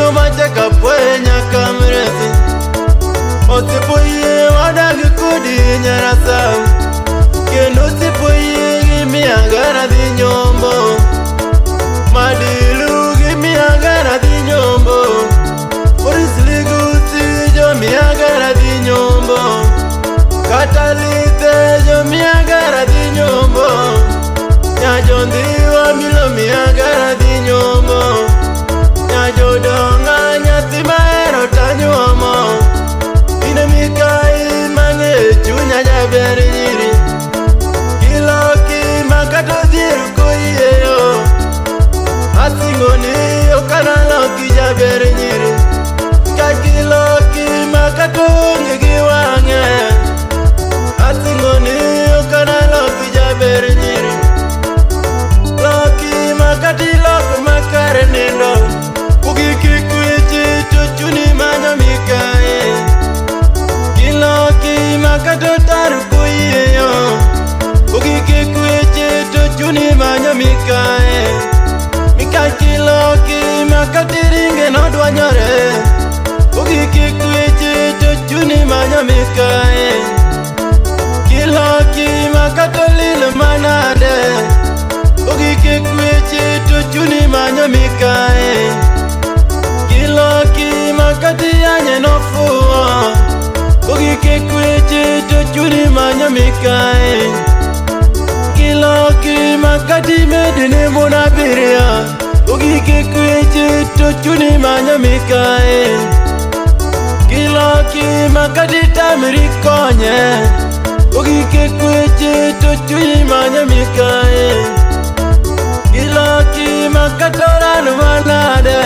Biro macha kapwe nyaka mresi. Osipo yie wadag kodi nyarasa. Kendo osipo yie gi miagara dhi nyombo. Madilu gi miagara dhi nyombo. Boris Ligusi jo miagara dhi nyombo. Kata lithe jo miagara dhi nyombo. Nyajondhiwa milo miagara dhi nyombo. Nyajodonga nyathi mahero tanyuomo. In mikai mang'e chunya jaber nyiri. Kiloki makata odhier koyieyo. Asingo ni ok analoki jaber nyiri. Kakiloki makata onge gi wang'e. Asingo ni ok analoki jaber nyiri. Loki makata iloko makare nindo. Ogik weche to chuni manyo mikae. Kiloki makata otar koyieyo. Ogik weche to chuni manyo mikae. Mikakiloki makata iringe nodwanyore. Ogik weche to chuni manyo mikae. Kiloki makata olil manade. Ogik weche to chuni manyo mikae. Kiloki makata iyanye nofuwo. Ogik weche to chuni manyo mikae. Kiloki makata imedine mon abiriyo. Ogik weche to chuni manyo mikae. Kiloki makata itamri konye. Ogik weche to chuni manyo mikae. Kiloki makata oran manade.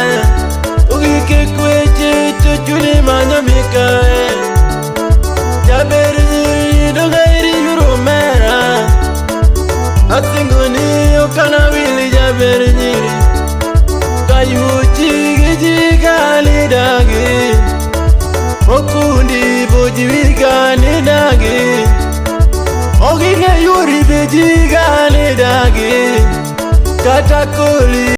Ogik weche to chuni manyo mikae. Jaber nyiri donge iriyo omera. Asingo ni ok anawil jaber nyiri. Kayuchi gi ji gali dagi. Okundi boji gani dagi. Oging'e yori be ji gali dagi. Kata koli